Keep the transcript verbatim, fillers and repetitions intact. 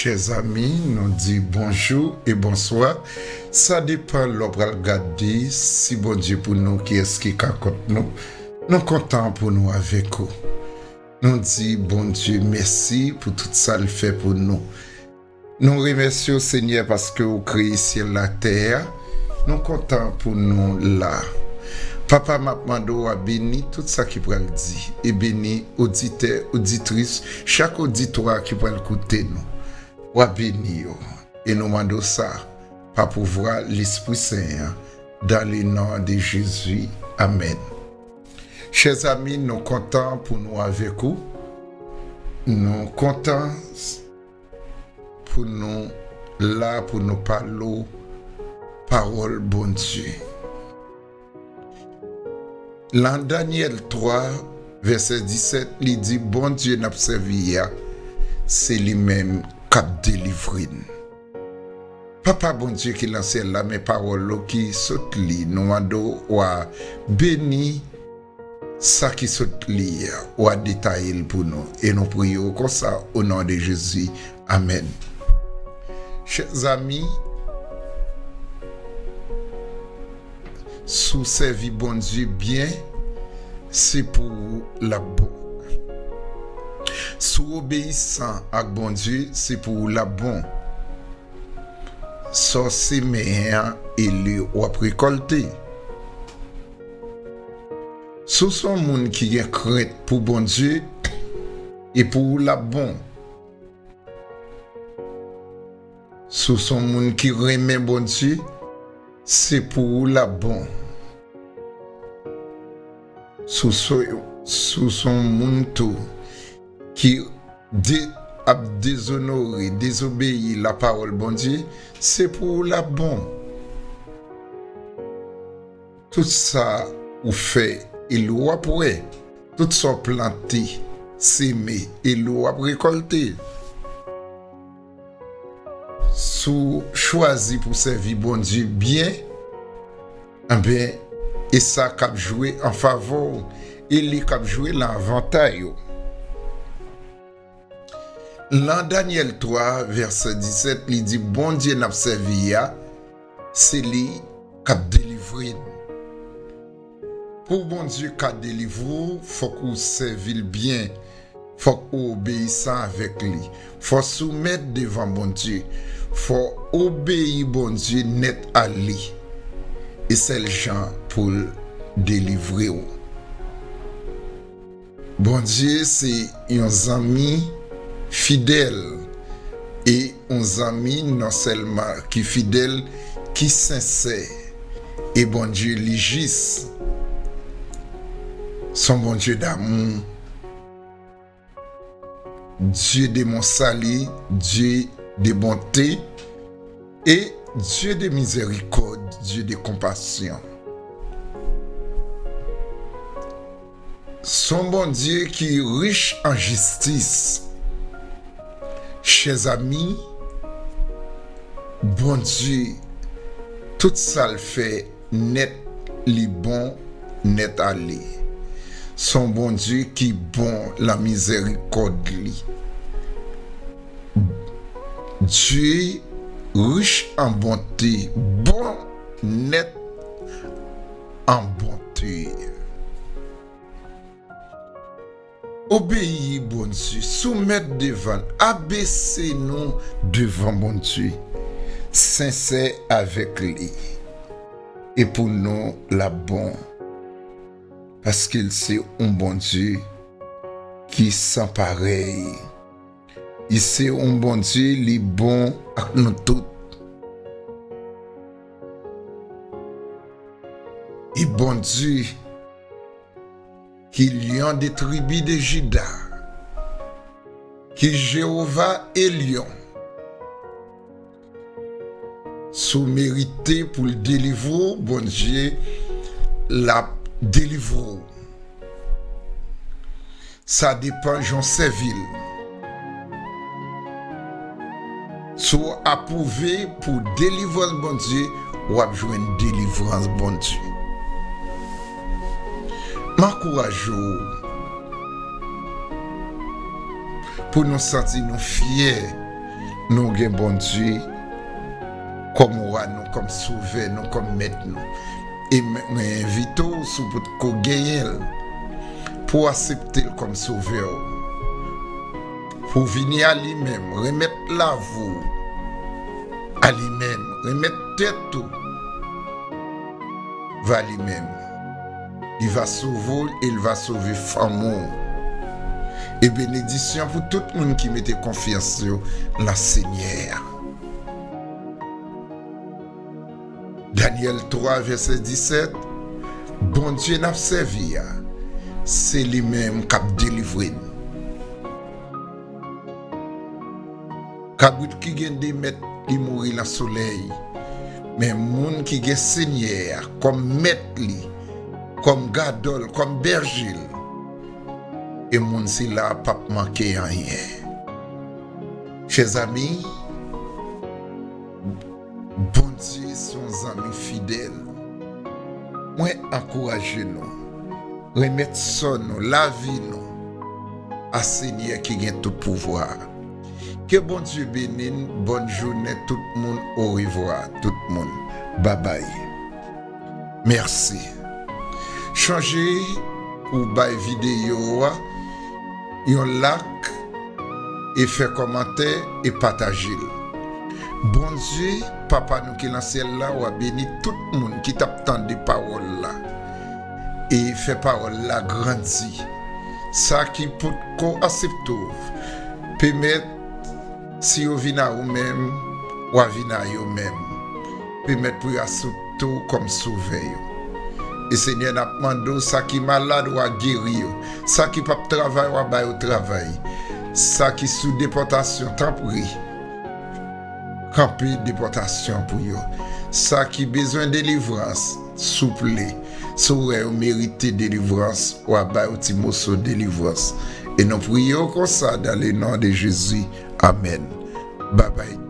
Chè zanmi, nou di bonjou e bonswa. Sa depann lè w pral gade. Si Bondye pou nou, kiyès ki ka kont nou? Nou kontan pou nou avèk ou. Nou di Bondye mèsi pou tout sa l fè pou nou. Nou remèsye w, Senyè, paske w kreye syèl la, tè a. Nou kontan pou nou la. Papa, m ap mande w a beni tout sa ki pral di e beni oditè, oditris, chak oditwa ki pral koute nou. W a beni yo. E nou mande w sa pa pouvwa Lespri Sen an, dans le nom de Jésus. Amèn. Chè zanmi, nou kontan pou nou avèk ou. Nou kontan pou nou la, pou nou pale w pawòl Bondye. Lan Danyèl twa, vèsè disèt, li di, Bondye n ap sèvi a, se li menm k ap delivre n. Papa Bondye ki lan syèl la, men pawòl ou ki sot li, nou mande w a beni sa ki sot li a, w a detaye l pou nou. E nou priye w konsa, o non de Jezi. Amèn. Chè zanmi, si w sèvi Bondye byen, se pou ou l ap bon. Si w obeyisan ak Bondye, se pou ou l ap bon. Sa w simen an, e li w ap rekòlte. Si w se yon moun ki gen krent pou Bondye, e pou ou l ap bon. Si w se yon moun ki renmen Bondye, se pou ou l ap bon. Si w se, si w se yon moun tou ki de, ap dezonore, dezobeyi lapawòl Bondye, se pou ou l ap bon. Tout sa ou fè, e li w ap wè. Tout sa w plante, seme, e li w ap rekòlte. Si w chwazi pou sèvi Bondye byen, enben, e sa k ap jwe an favè w, e li k ap jwe lan avantay ou. Lan Danyèl twa, vèsè disèt, li di, Bondye n ap sèvi a, se li k ap delivre n. Pou Bondye ka delivre w, fòk ou sèvi l byen. Fòk ou obeyisan avèk li. Fò w soumèt devan Bondye. Fò w obeyi Bondye nèt a li. E sèl jan pou l delivre w. Bondye se yon zanmi fidèl, e yon zanmi non sèlman ki fidèl, ki sensè. E Bondye li jis. Se yon Bondye damou. Dieu de mon salut, Dieu de bonté et Dieu de miséricorde, Dieu de compassion. Se yon Bondye ki rich an jistis. Chè zanmi, Bondye, tout sa l fè nèt, li bon nèt ale. Se yon Bondye ki bon lan mizèrikòd li. Dieu riche en bonté, bon nèt an bonte. Obeyi Bondye, soumèt devan l, abese nou devan Bondye, sensè avèk li. E pou nou, l ap bon, paske l se yon Bondye ki san parèy. Li se yon Bondye, li bon ak nou tout. E Bondye ki Lyon de tribi de Jida, ki Jewova Elyon. Si w merite pou l delivre w, Bondye l ap delivre w. Sa depan jan w sèvi l. Si w apwouve pou delivrans Bondye, w ap jwenn delivrans Bondye. M ankouraje w pou nou santi nou fyè Nou gen Bondye kòm wa nou, kòm sovè nou, kòm mèt nou. E m- mwen envite w, si w potko genyen l, pou w aksepte l kòm sovè w, pou w vini a li menm, remèt lavi w a li menm, remèt tèt ou va li menm. Li va sove w e l va sove fanmi w. E benedisyon pou tout moun ki mete konfyans yo nan Senyè a. Danyèl twa, vèsè disèt, Bondye n ap sèvi a, se li menm k ap delivre n. Kabrit ki gen de mèt, li mouri nan solèy. Men moun ki gen Senyè a kòm mèt li, kòm gadò l, kòm bèje l, e moun sila p ap manke anyen. Chè zanmi, Bondye se yon zanmi fidèl. Mwen ankouraje nou, remèt sò nou, lavi nou a Senyè ki gen tout pouvwa a. Ke Bondye beni n, bòn jounen tout moun, orevwa tout moun, babay. Mèsi. Chonje pou w bay videyo a yon like e fè kòmantè e pataje l. Bondye, Papa nou ki nan syèl la, w a beni tout moun ki t ap tande pawòl la e fè pawòl la grandi. Sa ki potko aksepte w, pèmèt si yo vin a ou menm, w a vin a yo menm. Pèmèt pou yo aksepte w kòm sovè yo. E Senyè, n ap mande w, sa ki malad, w a geri yo. Sa ki p ap travay, w a ba yo travay. Sa ki sou depòtasyon, tanpri, kanpe depòtasyon pou yo. Sa ki bezwen delivrans, souple, si w wè yo merite delivrans, w a ba yo ti moso delivrans. E nou priye w konsa, dans le nom de Jésus. Amèn. Babay.